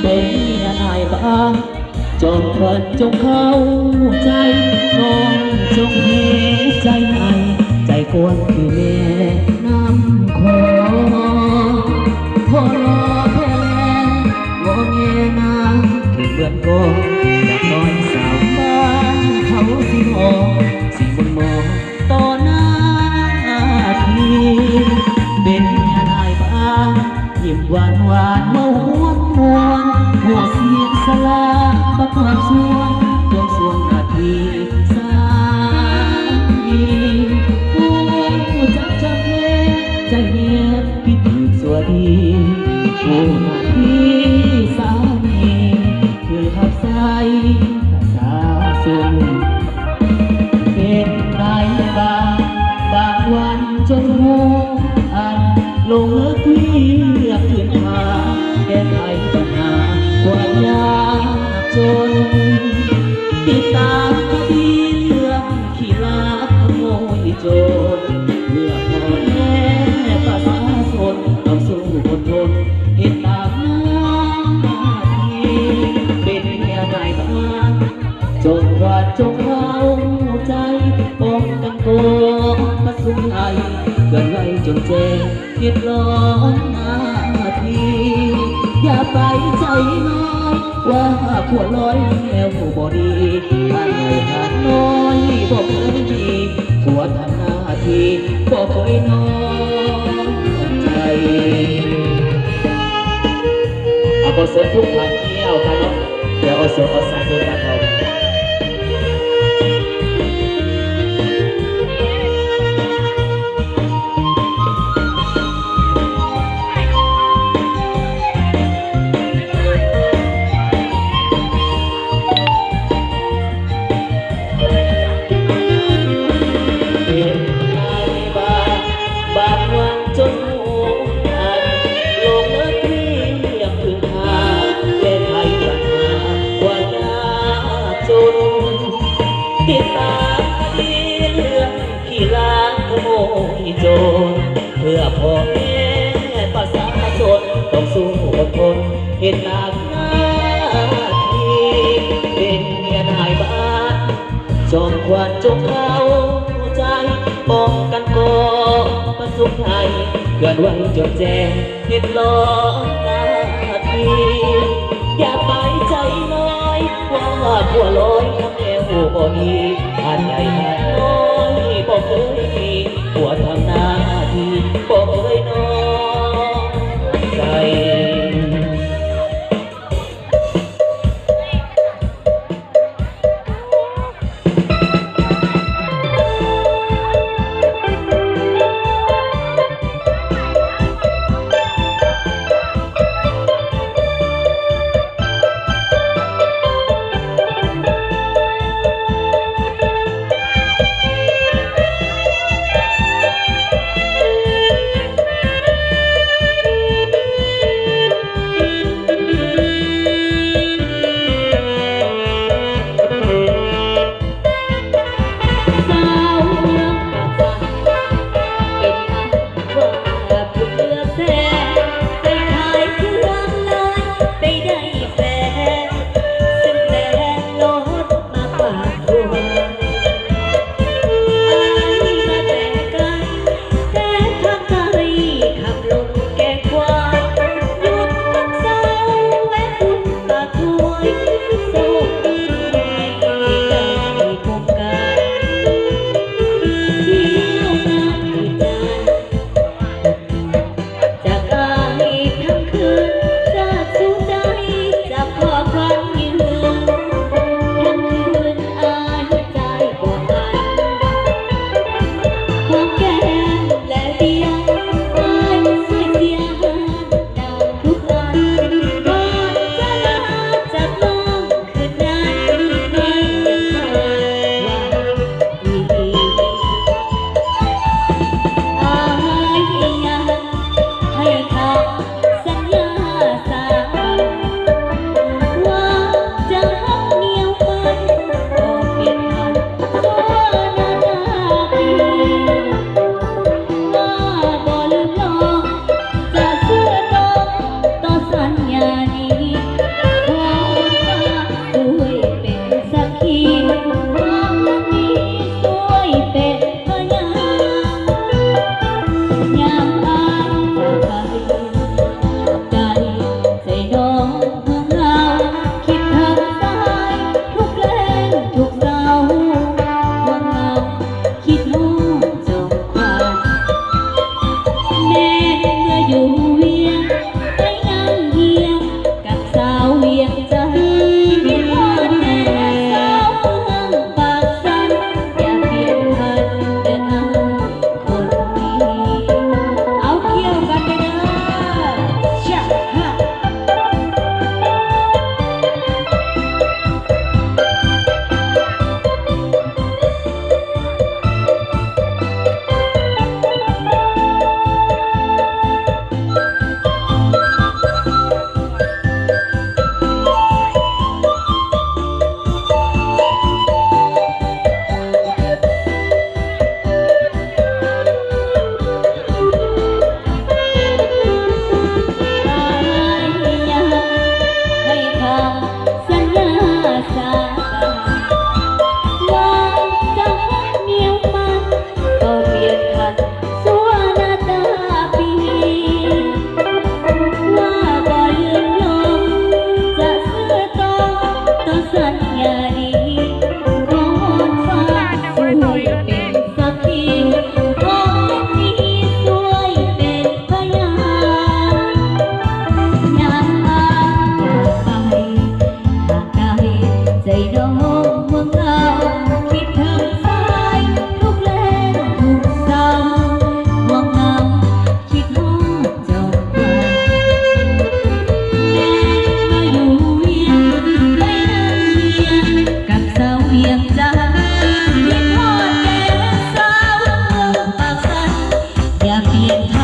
ເປັນເມຍນາຍບ້ານ ຈອມຂວັນຈົ່ງເຂົ້າໃຈ ນ້ອງຈົ່ງເຮັດໃຈໃຫ້ ໃຈກວ້າງຄືແມ່ນ້ຳຂອງ ພໍລໍແຜ່ແລງ ງໍແງນາ ຄືເໝືອນກອງ ຈາກນ້ອຍສາວບ້ານເຂົາ ຊິມອງ ຊິມຸນມອງ ຕໍ່ໜ້າທີ່ ເປັນເມຍນາຍບ້ານ ຍິ້ມຫວານຫວານ ເວົ້າມ່ວນມ່ວນ ຫົວສຽງສະຫຼາ ປະກອບສວນ ດວງສວງໜ້າທີ່ສາມີ ຮູ້ຈັກຈຳແນກ ໃຈແຍກຜິດຖືກຊົ່ວດີ ຮູ້ໜ້າທີ່ສາມີ ຄືຮັບໃຊ້ປະຊາຊົນ ເປັນນາຍບ້ານ ບາງວັນຈົນຫົວອັນ ລົງເລີກວຽກພື້ນຖານ ແກ້ໄຂບັນຫາຄວາມຍາກຈົນ ຕິດຕາມຄະດີເລື່ອງຂີ້ລັກຂະໂມຍໂຈນ ເພື່ອພໍ່ແມ່ປະຊາຊົນ ຕ້ອງສູ້ອົດທົນ ເຮັດຕາມໜ້າທີ່ ເປັນເມຍນາຍບ້ານ ຈົ່ງຂວັນຈົ່ງເຂົ້າໃຈ ປ້ອງກັນກອງປະຊຸມໃຫຍ່ ເຄື່ອນໄຫວຈົນແຈ້ງ ຮຽບຮ້ອຍໜ້າທີ່ ຢ່າໄປໃຈນ້ອຍ ວ່າຜົວລອຍແລ້ວບໍ່ດີ ຫາດໃຫຍ່ຫາດນ້ອຍບໍ່ເຄີຍມີ ຜົວທຳໜ້າທີ່ບໍ່ເຄີຍນອກໃຈ. ອາ ຂໍເຊີນທຸກທ່ານກ່ຽວກັນເນາະ ດຽວເອົາໂຊເອົາໄຊເດີກັນເຮົາ. ເປັນໄປບ້າງ ບາງວັນຈົນຫົວອັນ ລົງເລີກວຽກພື້ນຖານ ແກ້ໄຂບັນຫາຄວາມຍາກຈົນ ຕິດຕາມຄະດີເລື່ອງ ຂີ້ລັກຂະໂມຍໂຈນ ເພື່ອພໍ່ແມ່ປະຊາຊົນ ຕ້ອງສູ້ອົດທົນ ເຮັດຕາມໜ້າທີ່ ເປັນເມຍນາຍບ້ານ ຈອມຂວັນຈົ່ງເຂົ້າໃຈ ປ້ອງກັນກອງປະຊຸມໃຫຍ່ ເຄື່ອນໄຫວຈົນແຈ້ງ ເຮັດລ້ອງໜ້າທີ່ ຢ່າໄປໃຈນ້ອຍ ວ່າຜົວລອຍທຳແລ້ວບໍ່ດີ ຫາດໃຫຍ່ຫາດນ້ອຍບໍ່ເຄີຍມີ ຜົວທຳໜ້າທີ່ບໍ່ເຄີຍນອກໃຈ. ເ ປຽນ